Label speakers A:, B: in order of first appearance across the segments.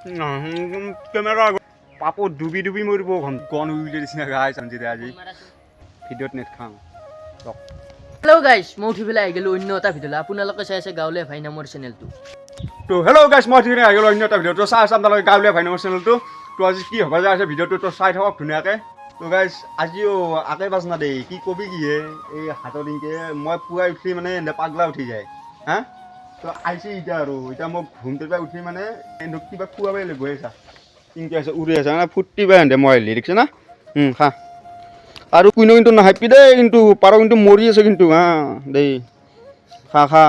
A: Camera পাপত ডুবি ডুবি মৰিব। গণ উলিয়াই দিছে গাইছ ৰঞ্জিতে আজি ভিডিঅ'ত নেট খাওঁ।
B: হেল্ল' গাইছ, মই উঠি পেলাই আহি গ'লোঁ অন্য এটা ভিডিঅ'লৈ। আপোনালোকে চাই আছে গাঁৱলীয়া ভাই নামৰ চেনেলটো।
A: তো হেল্ল' গাইছ, মই ঠিক আহি গ'লো অন্য এটা ভিডিঅ'। তো চাই আছে আপোনালোকে গাঁৱলীয়া ভাই নামৰ চেনেলটো। তো আজি কি হ'ব যায় আছে ভিডিঅ'টো, তো চাই থাকক ধুনীয়াকৈ। তো গাইছ, আজিও আকে বাজনা দেই, কি কবি কি হে, এই হাতত ইনকে মই পুৱাই উঠি মানে এনে পাগলা উঠি যায় হা। তো আহিছে এতিয়া আৰু এতিয়া মই ঘুমটোৰ পৰা উঠি মানে এনে কিবা খুৱাবই লাগিব। চা, ইনকে আছে, উৰি আছে মানে ফূৰ্তি পাই এনে মই আহিলি দেখিছে না। খা আৰু কোনো কিন্তু নাহাপি দেই, কিন্তু পাৰ কিন্তু মৰি আছে কিন্তু। হা দেই, খা খা।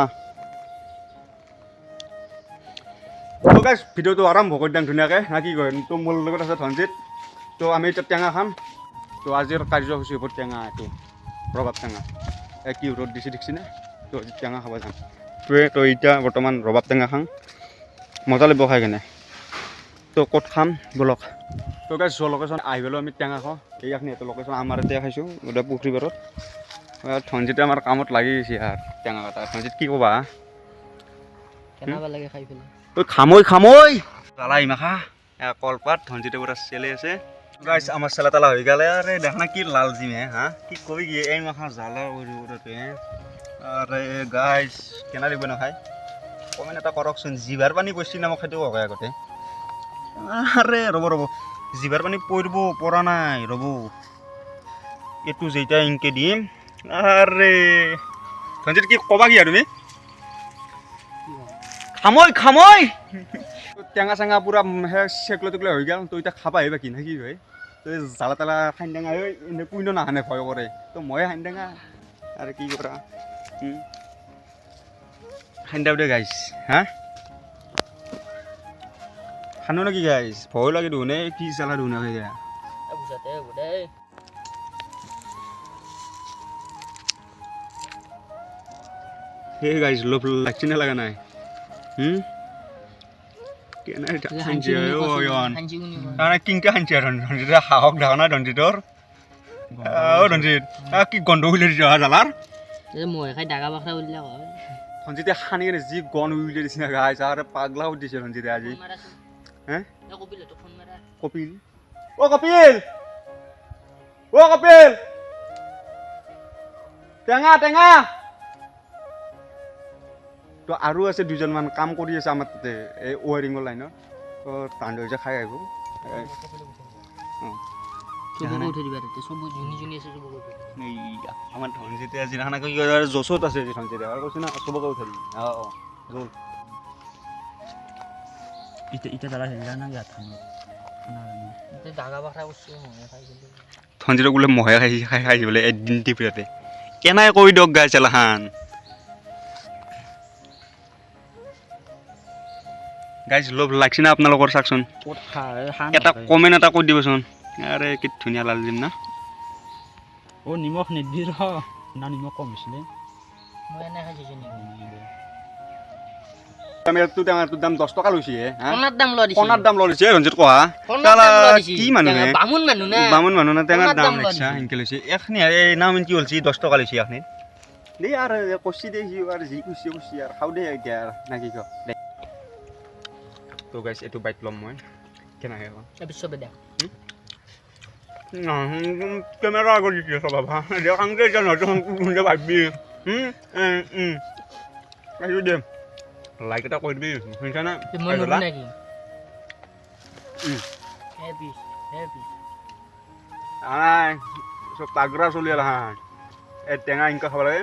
A: তো গাইছ, ভিডিঅ'টো আৰম্ভ কৰি দিম ধুনীয়াকৈ, না কি কয়? তো মোৰ লগত আছে ধনজিত। তো আমি এতিয়া টেঙা খাম। তো আজিৰ কাৰ্যসূচী হ'ব টেঙা, এইটো ৰবাব টেঙা। এই কি ৰ'দ দিছে দেখিছেনে? তো আজি টেঙা খাব যাম। তো এতিয়া বৰ্তমান ৰবাব টেঙা খাম, মজা লাগিব খাই কেনে। তো ক'ত খাম ব'লক। তো গাইছ, যোৱা লোকেশ্যন আহি গ'লোঁ আমি টেঙা খাওঁ। এই এইখিনি এইটো লোকেশ্যন আমাৰ এতিয়া খাইছোঁ গোটেই পুখুৰী পাৰত। ধনজিতে আমাৰ কামত লাগি গৈছে আৰু টেঙা কটা। ধনজিত, কি ক'বা?
B: কেনেকুৱা লাগে খাই পেলাই?
A: ঐ খামৈ খামৈ জ্বালা ইমাখা কলপাত ধনজিতে পুৰা চেলে আছে। গাইছ, আমাৰ চেলা তালা হৈ গ'লে। আৰে দেখা না কি লাল জিমে হা, কি কবি কি এই মাখা জ্বালা কৰি তাতে। আৰে গাইছ, কেনে লাগিব নাখায়? কমেণ্ট এটা কৰকচোন। জিভাৰ পানী পৰিছে না মোক সেইটো কওক আগতে। আৰে ৰ'ব ৰ'ব, জিভাৰ পানী পৰিব পৰা নাই, ৰ'ব। এইটো যেতিয়া ইনকে দিম। আৰে ধনজিত, কি ক'বা কি আৰু তুমি? খামৈ খামৈ টেঙা চেঙা পুৰা সেই চেকলো টেকলো হৈ গ'ল। তো এতিয়া খাবা আহিবা কি না কি হয়? তো এই জ্বালা তালা খাই টেঙা এনে কোনো নাহানে, ভয় কৰে। তো ময়ে খাই টেঙা আৰু কি কৰা খান্দাও দে গাইছ। হা খানো নেকি গাইছ? ভয় লাগে দেখোন, এই কি জ্বালা দেখোন এতিয়া।
B: বুজাতে হ'ব দেই।
A: সেই গাইছ, লোভ লাগছে না লগা নাই? কেনে খাঞ্চি তাৰমানে কিংকে খাঞ্চি আৰু ধনজিতে সাহস দেখা নাই ধনজিতৰ। অ ধনজিত, কি গন্ধ উলিয়াই দিছে জ্বালাৰ।
B: মহে খাই দাগা বাখৰা উলিয়াক হয়।
A: ধনজিতে সানি কেনে যি গন উলিয়াই দিছে না গাইছ, আৰু পাগলা কৰি দিছে ধনজিতে আজি। হে কপিল, অ কপিল, অ কপিল, টেঙা টেঙা। তো আৰু আছে দুজনমান কাম কৰি আছে আমাৰ তাতে এই ৱাৰিঙৰ লাইনত। তো তাহাঁতে যে খাই আহিব। আমাৰ ধনজিতে আজি দেখা নাই কি যচত আছে আজি ধনজিতে আৰু কৈছে না চবকে উঠাই দিবি। অঁ অঁ জোল।
C: এতিয়া জ্বালা না গাত
B: দাগা বাখৰা কৰিছে মহে খাই।
A: ধনজিতক বোলে মহে খাই খাই খাইছে বোলে এদিন টিপিতে। কেনাই কৈ দিয়ক গাইছ এলাহান। গাইছ, লোভ লাগছে না আপোনালোকৰ? চাওকচোন, এটা কমেণ্ট এটা কৰি দিবচোন। আৰে কি ধুনীয়া লাল দিম না।
C: অ নিমখ নিদি ৰ না, নিমখ কম হৈছিলে।
B: মই এনে খাইছোঁ।
A: আমি এইটো টেঙাটোৰ দাম 10 টকা লৈছে।
B: কণাৰ দাম লৈ দিছে।
A: কণাৰ দাম লৈ লৈছে ৰঞ্জিত কোৱা। কি মানুহ,
B: বামুণ মানুহ না?
A: বামুণ মানুহ না? টেঙাৰ দাম লৈছে সেনকে লৈছে এখনি। এই নাম কি হৈছে? 10 টকা লৈছে এখনি দেই। আৰু কৈছি দেই, সি আৰু যি কৈছে কৈছে আৰু খাওঁ দেই এতিয়া আৰু, না কি কয় দে। তো গাইছ, এইটো বাইক ল'ম মই কেনেকৈ কওঁ? কেমেৰা আগত দিছে চব দেখাংকে এতিয়া নহয়তো ভাবি আহিব দে। লাইক এটা কৰি দিবি, শুনিছা না? চব তাগৰা চলি হা। এই টেঙা ইনকা খাব লাগে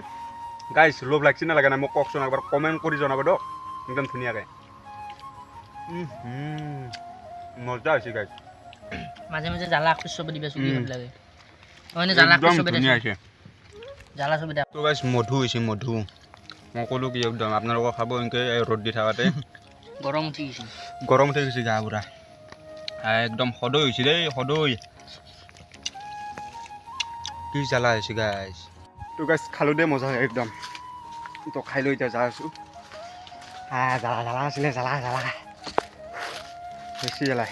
A: গাইছ। লোভ লাগছে না লাগে না মোক কওকচোন একবাৰ, কমেণ্ট কৰি জনাব দিয়ক একদম ধুনীয়াকৈ। মজা হৈছে গাইছ।
B: মাজে মাজে জ্বালা খুচব দিবা, চুলি লাগে মানে জ্বালা খুচব।
A: ধুনীয়া হৈছে।
B: জ্বালা চবে।
A: তো গাইছ, মধু হৈছে মধু। মই ক'লোঁ কি একদম আপোনালোকক খাব এনেকৈ ৰ'দ দি থাকোঁতে।
B: গৰম উঠি গৈছে।
A: গৰম উঠি গৈছে গা পুৰা একদম সদৈ হৈছে দেই, সদৈ। কি জ্বালা হৈছে গাইছ। তো গাইছ, খালোঁ দেই, মজা একদম। তো খাই লৈ এতিয়া যাই আছোঁ। জ্বালা জ্বালা আছিলে, জ্বালা জ্বালা বেছি জ্বালাই।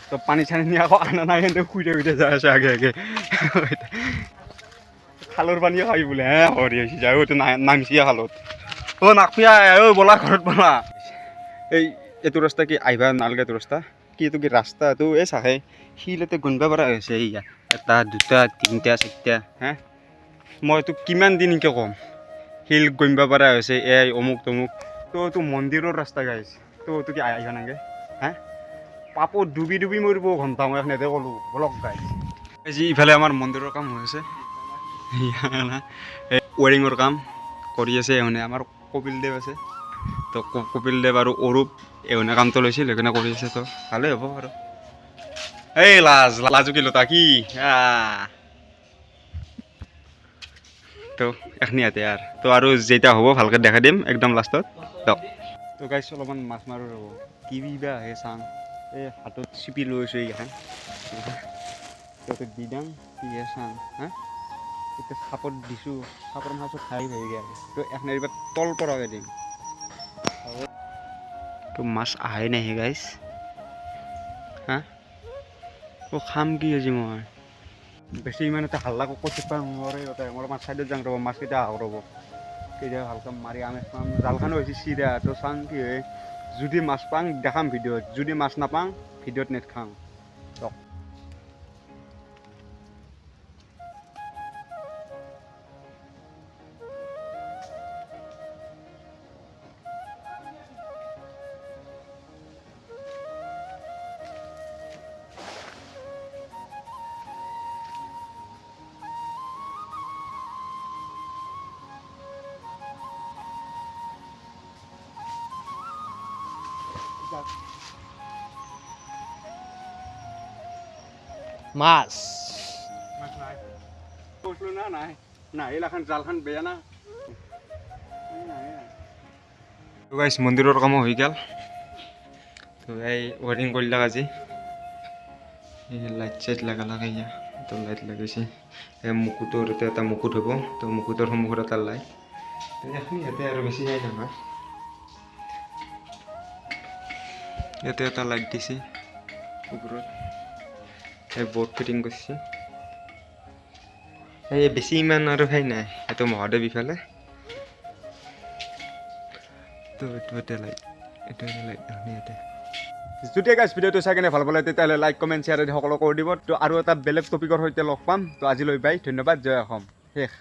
A: তো পানী চানী নি আকৌ আনা নাই, কিন্তু শুই থাকোঁতে যাই আছোঁ আগে আগে। খালৰ পানী খাই বোলে হে হৰি হৈছে যায়। তো নামিছে খালত। অ' নাকপিয়া, ঐ ব'লা ঘৰত ব'লা। এই এইটো ৰাস্তা কি আহিবা নালাগে, এইটো ৰাস্তা কি, এইটো কি ৰাস্তা? এইটো এই চাহে শিল ইয়াতে গুণবা পৰা হৈছে। এইয়া এটা, দুটা, তিনিটা, চাৰিটা। হে, মই এইটো কিমান দিন এনেকৈ ক'ম, শিল গণিব পৰা হৈছে, এই অমুক তমুক। তো এইটো মন্দিৰৰ ৰাস্তা গাইছ, তো এইটো কি আহিবা নালাগে? হে, পাপত ডুবি ডুবি মৰিব ঘণ্টা। মই এখন ক'লোঁ বলক গাইছ। আজি ইফালে আমাৰ মন্দিৰৰ কাম হৈ আছে, ৱেৰিঙৰ কাম কৰি আছে। মানে আমাৰ কপিল দেৱ আছে, তো কপিল দেৱ আৰু অৰূপ এওনে কামটো লৈছিল, সেইকাৰণে কৰি আছে। তো ভালেই হ'ব আৰু। এই লাজ লাজুকী লতা কি। তো এখিনি ইয়াতে আৰু তো আৰু যেতিয়া হ'ব ভালকৈ দেখাই দিম একদম লাষ্টত। দিয়ক। তো গাইছ, অলপমান মাছ মাৰো ৰ'ব, কি বা আহে চাং। এই হাতত চিপি লৈ আছোঁ এইকেইখন, তো দি দাম কি চাং। হা, এতিয়া চাপত দিছোঁ, চাপৰ মাছত খাই হৈ গ'ল। তো এখন এইবাৰ তল পৰাকৈ দিম। তো মাছ আহাই নাই গাইছ। হা, অ' খাম কি আজি মই? বেছি ইমান এটা হাল্লা কৰি থাকিব নোৱাৰে। তাতে মই অলপমান চাইডত যাওঁ ৰ'ব, মাছকেইটা আহক ৰ'ব, কেতিয়া ভালকৈ মাৰি আমি খাম। জালখনো হৈছে চিৰা, তো চাং কি হয়। যদি মাছ পাং দেখাম ভিডিঅ'ত, যদি মাছ নাপাং ভিডিঅ'ত নেখাম। দিয়ক।
B: মাছ।
A: মাছ নাই কৈছিলোঁ না, নাই নাই, এইগিলাখান জালখান বেয়া না। গাইছ, মন্দিৰৰ কামো হৈ গ'ল। তো এই ৱাৰিং কৰিলাক আজি, এই লাইট চাইট লগালাক। এয়া তো লাইট লগাইছে। এই মুকুটৰ ইয়াতে এটা মুকুট হ'ব, তো মুকুটৰ সন্মুখত এটা লাইট। তো এইখিনি ইয়াতে আৰু বেছি নাই নহয়। ইয়াতে এটা লাইট দিছে ওপৰত, এই বৰ্ড ফিটিং কৰিছে। এই বেছি ইমান আৰু সেই নাই। এইটো মহাদেৱ ইফালে, তো এইটো এটা লাইট, এইটো এটা লাইট ইয়াতে। যদি গাইছ ভিডিঅ'টো চাই কেনে ভাল পালে, তেতিয়াহ'লে লাইক, কমেণ্ট, শ্বেয়াৰ আদি সকলো কৰি দিব। তো আৰু এটা বেলেগ টপিকৰ সৈতে লগ পাম। তো আজিলৈ বাই, ধন্যবাদ, জয় অসম, শেষ।